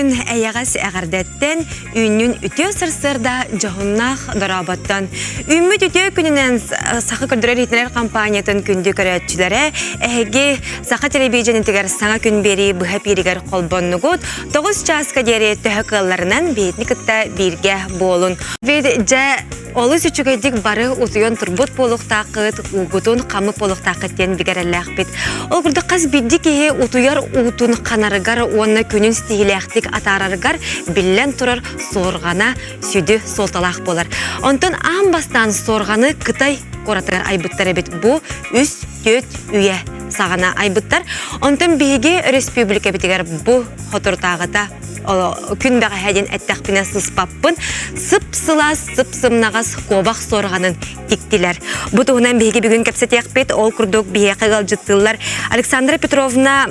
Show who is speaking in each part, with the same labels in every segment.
Speaker 1: күн эйэҕэс эҕэрдэттэн, үүннүн үтүө сарсыарда дьоһуннаах дорооботтон. Үүммүт үтүө күнүнэн Саха көрдөрөр иһитиннэрэр компаниятын күндү көрөөччүлэрэ, эһиги Саха телевидениетигэр саҥа күн биэрии быһа эпииригэр холбоннугут. 9 чааска диэри төһө кыалларынан биһигини кытта бииргэ буолун. Бид дьэ Олус үчүгэйдик бары утуйан турбут буолуохтааххыт, уугутун хаммыт буолуохтааххыт диэн бигэрэллээхпит. Ол курдук хас биирдии киһи утуйар уутун ханарыгар уонна күнүн ситиһиилээхтик атаарарыгар биллэн турар суорҕана сүдү суолталаах буолар. Онтон аан бастаан суорҕаны Кытай куоратыгар айбыттар эбит. Бу үс түөрт үйэ саҕана айбыттар. Онтон биһиги өрөспүүбүлүкэбитигэр бу соторутааҕыта күн бэҕэһээ диэн эттэхпинэ сыспаппын сып-сылаас, сып-сымнаҕас куобах суорҕанын тиктилэр. Бу туһунан биһиги бүгүн кэпсэтиэхпит. Ол курдук биһиэхэ ыалдьыттыыллар Александра Петровна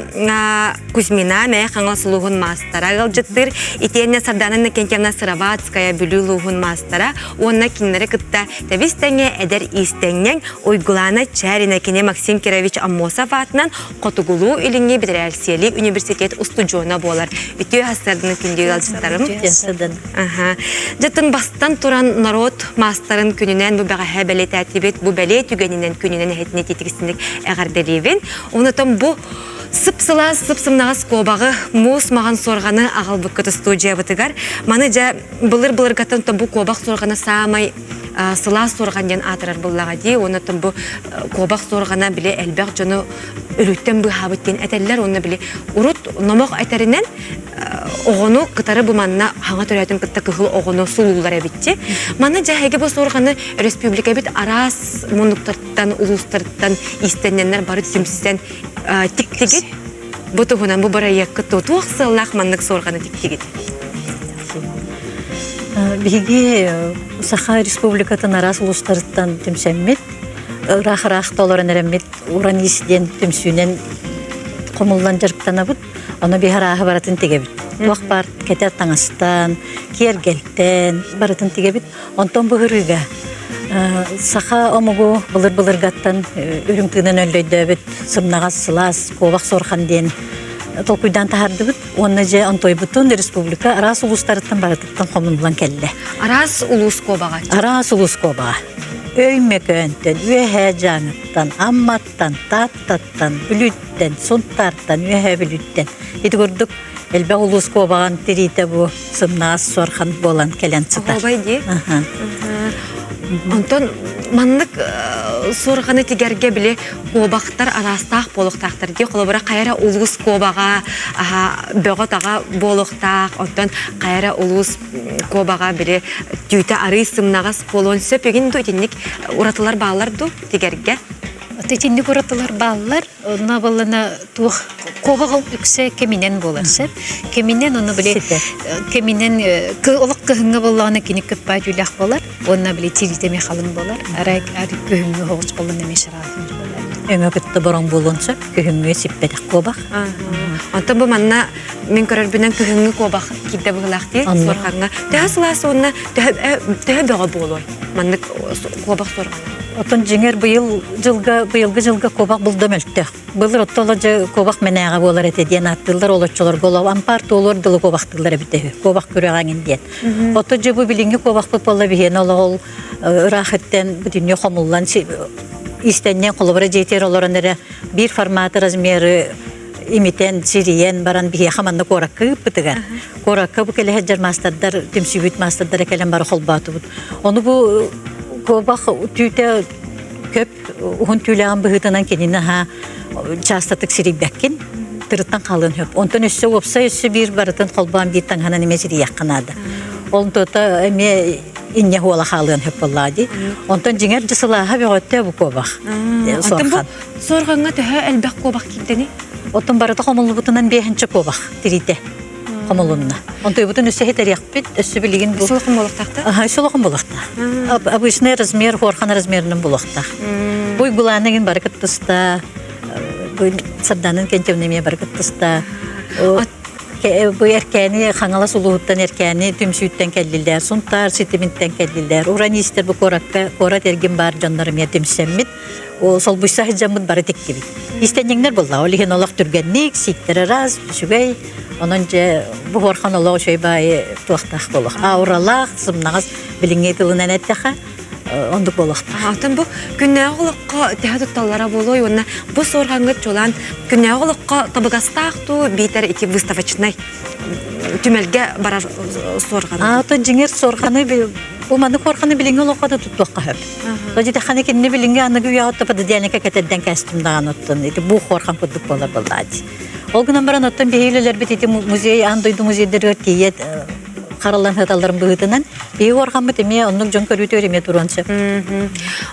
Speaker 1: Кузьмина, Мэйэ Хаҥалас улууһун маастара ыалдьыттыыр, итиэннэ Сардана Иннокентьевна Сыроватская Бүлүү улууһун маастара уонна кинилэри кытта тэбис тэҥэ эдэр иистэнньэҥ Уйгулаана Чээринэ кини Максим Кирович Аммосов аатынан Хотугулуу-Илиҥҥи бэдэрээлсийэлии университет устудьуона буолар. Үтүө сарсыарданы күндү ыалдьыттарым. Аха. Дьэттэн бастан туран норуот маастарын күнүнэн бу бэҕэһээ бэлиэтээтибит. Бу бэлиэ түгэнинэн күнүнэн эһэтини титигистиник эҕэрдэлиибин. Онутан бу сып-сылаас, сып-сымнаҕас куобаҕы, муус маҕан суорҕаны аҕалбыккыт устуудьуйабытыгар. Маны дьэ былыр-былыргаттан бу куобах суорҕана саамай сылаас суорҕан диэн аатырар буоллаҕа дии. Уонна бу куобах суорҕана били элбэх дьону өлүүттэн быыһаабыт диэн этэллэр уонна били урут номох этэринэн оҕону кытары бу манна хаҥа төрөөтүн кытта кыһыл оҕону сулууллар эбитчи. Манна дьэһэги бу суорҕаны республикабит араас муннуктартан, улуустартан иистэннэннэр бары түмсэн тиктигит. Бу туһунан бу бырайыаккыт туох сыаллаах маннык суорҕаны тиктигит?
Speaker 2: Биһиги Саха Республикатын араас улуустарыттан түмсэммит, ыраах-ыраах толорон эрэммит Уран ис диэн түмсүүнэн хомуллан дьарыктанабыт. Ону биһи арааһы барытын тигэбит. Туох баар кэтэр таҥастан, киэргэлтэн барытын тигэбит. Онтон быһырыыга саха омугу былыр-былыргаттан үрүҥ тыынан өллөйдөөбүт сымнаҕас сылаас куобах суорхан диэн толкуйдаан таһаардыбыт. Уонна дьэ онтойбутун республика араас улуустарыттан барытыттан хомуллан кэллэ.
Speaker 1: Араас улуус куобаҕа.
Speaker 2: Араас улуус куобаҕа. Өймөкөөнтөн, Үөһээ Дьааҥыттан, Амматтан, Тааттаттан, Бүлүүттэн, Сунтаартан, Үөһээ Бүлүүттэн. Ити курдук элбэх улуус куобаҕын тириитэ бу сымнаҕас суорхан буолан кэлэн сытар.
Speaker 1: Оһуобай дии. Онтон маннык суорҕаны тигэргэ били куобахтар араастаах буолуохтаахтар дии. Холобура, хайа эрэ улуус куобаҕа бөҕө-таҕа буолуохтаах, оттон хайа эрэ улуус куобаҕа били түүтэ арыый сымнаҕас буолуон сөп игин дуу итинник уратылар бааллар дуу тигэргэ?
Speaker 3: Итинник уратылар бааллар. Онно буоллана туох куобах ол үксэ кэминэн буолар сөп. Кэминэн ону били кэминэн олох кыһыҥҥы буоллаҕына кини кыппаа түүлээх буолар. Уонна били тириитэ эмиэ халыҥ буолар. Арай күһүҥҥү оҕус буоллан эмиэ шараатын буолар.
Speaker 2: Өҥө кытта бороҥ буолуон сөп. Күһүҥҥү сиппэтэх куобах.
Speaker 1: Онтон бу манна Мин көрөрбүнэн күһүҥҥү куобах киирдэ быһыылаах дии суорҕаҥҥа. Төһө сылаас уонна төһө бөҕө буолуой маннык куобах суорҕана?
Speaker 2: Оттон дьиҥэр быйыл дьылга быйылгы дьылга куобах булда мөлтөх. Былыр оттоло дьэ куобах мэнээҕэ буолар этэ диэн ааттыыллар олоччолорго олох ампаар туолуор дылы куобахтыыллар эбитэ үһү. Куобах күрэҕэҥин диэн. Оттон дьэ бу билиҥҥи куобахпыт буолла биһиэнэ олох ол ыраах иттэн бүтүннүү хомуллан истэнньэн холобура дьиэтигэр олорон эрэ биир форматы размеры имитэн, сирийэн баран биһиэхэ манна куоракка ыыппытыгар. Куоракка бу кэлэ сылдьар маастардар, түмсүүбүт маастардара кэлэн бары холбоотубут. Ону бу куобах түүтэ көп уһун түүлээҕин быһыытынан кинини аһаа чаастатык сирийбэккин тырыттан хаалыан сөп. Онтон өссө уопсай өссө биир барытын холбоон биир таҥаһынан эмиэ сирийиэххэ наада. Ол туота эмиэ инньэ хуола хаалыан сөп буоллаҕа дии. Онтон дьиҥэр дьэ сылааһа бөҕөттөө бу куобах.
Speaker 1: Суорхан. Суорҕаҥҥа төһө элбэх куобах киирдэний?
Speaker 2: Оттон барыта хомуллубутунан биэһинчэ куобах тириитэ хомулунна. Онтуйбутун өссө итэриэхпит, өссө билигин бу...
Speaker 1: Өссө улахан буолуохтаах
Speaker 2: Аха, өссө улахан буолуохтаах. Обычный размер, хуорхан размерынан буолуохтаах. Бу уйгулааны бары кыттыста, бу Сардаанын кентемне эмиэ бары кыттыста. Бу Эркээни Хаҥалас улууһуттан Эркээни түмсүүттэн кэллилэр, Сунтаар ситимиттэн кэллилэр. Уранистер бу куоракка, куорат эргин баар дьоннор эмиэ түмсэммит. Солбуйса сылдьаммыт бары тиктибит. Истэнньэҥнэр буолла. Ол иһин олох түргэнник, сииктэр ыраас, үчүгэй. Онон дьэ бу хуорхан олох үчүгэй баайы туохтаах буолуох. Ауралаах, сымнаҕас билиҥҥи тылынан эттэхэ, оннук буолуохтаах.
Speaker 1: Атын бу күннээҕи олоххо төһө тутталлара буолуой уонна бу суорҕаҥҥыт чуолаан күннээҕи олоххо табыгастаах дуу биитэр ити выставочнай түмэлгэ барар суорҕан?
Speaker 2: Аата дьиҥэр суорҕаны бу маннык суорҕаны билиҥҥи олоххо да туттуохха сөп. Дьитэххэ кинини билиҥҥи аныгы үйэҕэ топододианика кэтэрдэн кээстим даҕаны оттон ити бу хуорхан курдук буолар буоллааччы. Ол гынан баран оттон биһиги үлэлэрбит ити музей аан дойду музейдарыгар тиийэ хараллан сыталларын быһыытынан биһиги уорҕаммыт эмиэ оннук дьон көрүүтүгэр эмиэ туруон сөп.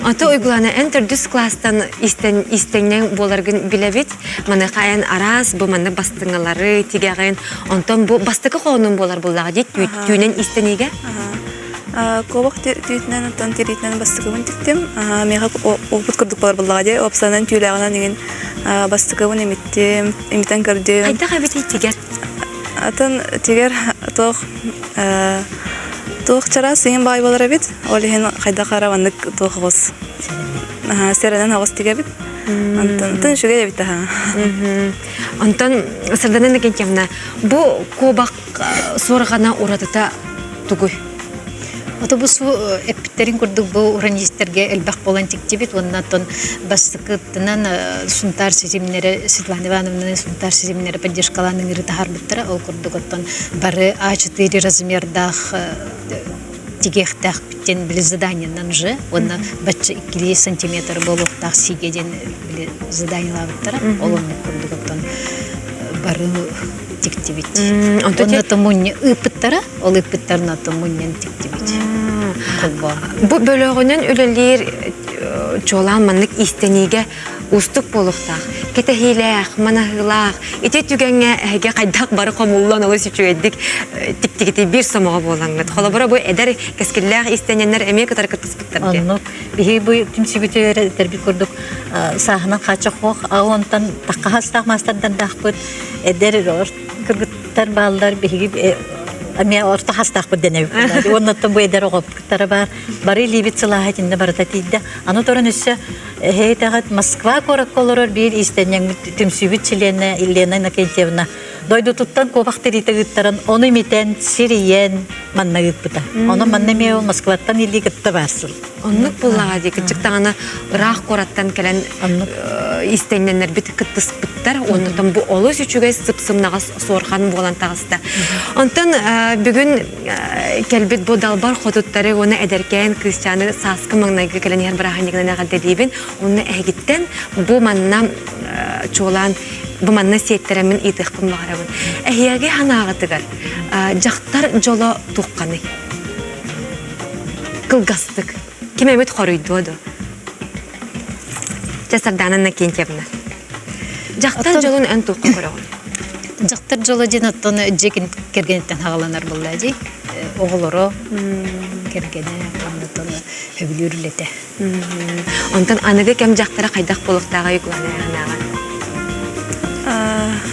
Speaker 1: Аты Уйгулана эн төрдүс класстан истэн истэҥнэҥ буоларгын билэбит. Маныаха эн араас бу маннык бастыҥалары тигэҕин, онтон бу бастакы хоонун буолар буллаҕа дии түүнэн истэниигэ.
Speaker 4: Куобах түүтүнэн оттон тириитинэн бастакыбын тиктим. Миэхэ опыт курдук буолар буоллаҕа дии. Уопсайынан түүлээҕинэн иҥин бастакыбын имиттим, имитэн көрдүм.
Speaker 1: Хайдах эбитий тигэр?
Speaker 4: Атын тигэр туох туох чараас иҥин баай буолар эбит. Ол иһин хайдах эрэ маннык туох оҕус сэрэнэн оҕус тигэбит. Онтон үчүгэй эбит аһа.
Speaker 1: Онтон Сардана Иннокентьевна, бу куобах суорҕана уратыта тугуй?
Speaker 3: Ото бу эппиттерин курдук бу уранистарга элбэх буолан тиктибит уонна оттон бастакыттынан Сунтаар ситимнэрэ Светлана Ивановнаны Сунтаар ситимнэрэ поддержкалаан ыҥырыы таһаарбыттара. Ол курдук оттон бары А4 размердаах тигиэхтээхпит диэн били заданиенан уже уонна бачча иккилии сантиметр буолуохтаах сиигэ диэн били заданиелаабыттара. Ол оннук курдук оттон бары тиктибит. Онно томунньа ыыппыттара, ол ыыппыттарына томунньан тиктибит. Холбоон.
Speaker 1: Бу бөлөҕүнэн үлэлиир чуолаан маннык иистэниигэ уустук буолуохтаах. Кэтэһиилээх, манаһыылаах. Ити түгэҥҥэ эһиги хайдах бары хомуллан олус үчүгэйдик тиктигити биир сомоҕо буолаҥҥыт. Холобура бу эдэр кэскиллээх иистэнньэннэр эмиэ кытары кыттыспыттар дии.
Speaker 2: Оннук. Биһиги бу түмсүүбүтүгэр этэрбит курдук сааһынан хааччах суох, онтон тахха хастаах маастардардаахпыт, эдэр кыргыттар бааллар биһиги эмиэ орто хастаахпыт дэнэбит уонна оттон бу эдэр оҕоппуттара баар бары илиибит сылааһа итиннэ барыта тиийдэ аны туран өссө эһээтэҕит Москва куоракка олорор биир иистэнньэҥмит түмсүүбүт чилиэнэ Елена Иннокентьевна дойдутуттан куобах тириитэ ыыттаран ону имитэн сирийэн манна ыыппыта онон манна эмиэ ол Москваттан илии кытта баарсыл
Speaker 1: Оннук буоллаҕа дии кырдьык даҕаны ыраах куораттан кэлэн истэннэннэрбит кыттыспыттар. Онтон бу олус үчүгэй сып-сымнаҕас суорҕан буолан таҕыста. Онтон бүгүн кэлбит бу далбар хотуттары уонна эдэркээн кыысчааны сааскы маҥнайгы кэлэн иһэр бырааһынньыгынан эҕэрдэлиибин. Онно эһигиттэн бу манна чуолаан бу манна сиэттэрэммин ыйытыахпын баҕарабын. Эһиэги санааҕытыгар дьахтар дьоло туохханый? Кылгастык. Ким эмит хоруйдуо дуо? Чэ, Сардаана Иннокентьевна. Дьахтар дьолун эн туохха көрөҕүн?
Speaker 3: Дьахтар дьоло диэн оттон дьиэ кэргэниттэн хаҕаланар буолла дии. Оҕолоро, кэргэнэ, оннотон сөбүлүүр үлэтэ.
Speaker 1: Онтон аныгы кэм дьахтара хайдах буолуохтааҕый Уйгулаана Яханааҕа?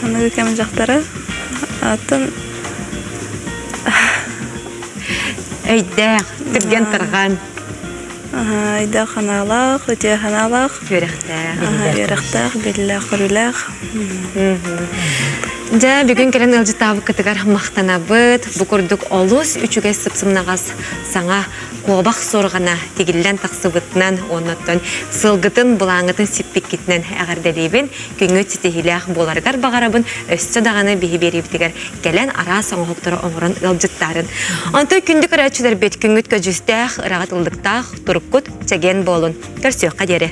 Speaker 4: Аныгы кэм дьахтара атын
Speaker 1: Өйдөөх, түргэн тарҕаан.
Speaker 4: Өйдөөх ханаалаах, үтүө ханаалаах.
Speaker 1: Үөрэхтээх.
Speaker 4: Үөрэхтээх, биллээх-көрүүлээх.
Speaker 1: Дьэ, бүгүн кэлэн ыалдьыттаабыккытыгар махтанабыт. Бу курдук олус үчүгэй сып-сымнаҕас саҥа куобах суорҕана тигиллэн тахсыбытынан, оннуттан сылгытын, былааҥҥытын сиппиккитинэн эҕэрдэлиибин. Күҥҥүт ситиһиилээх буоларыгар баҕарабын. Өссө даҕаны биһи биэриибитигэр кэлэн араас оҥоһуктары оҥорон ыалдьыттаарын. Онтон күндү көрөөччүлэрбит күҥҥүт көдьүүстээх, ыраҕат ыллыктаах, туруккут чэгиэн буолун. Көрсүөххэ диэри.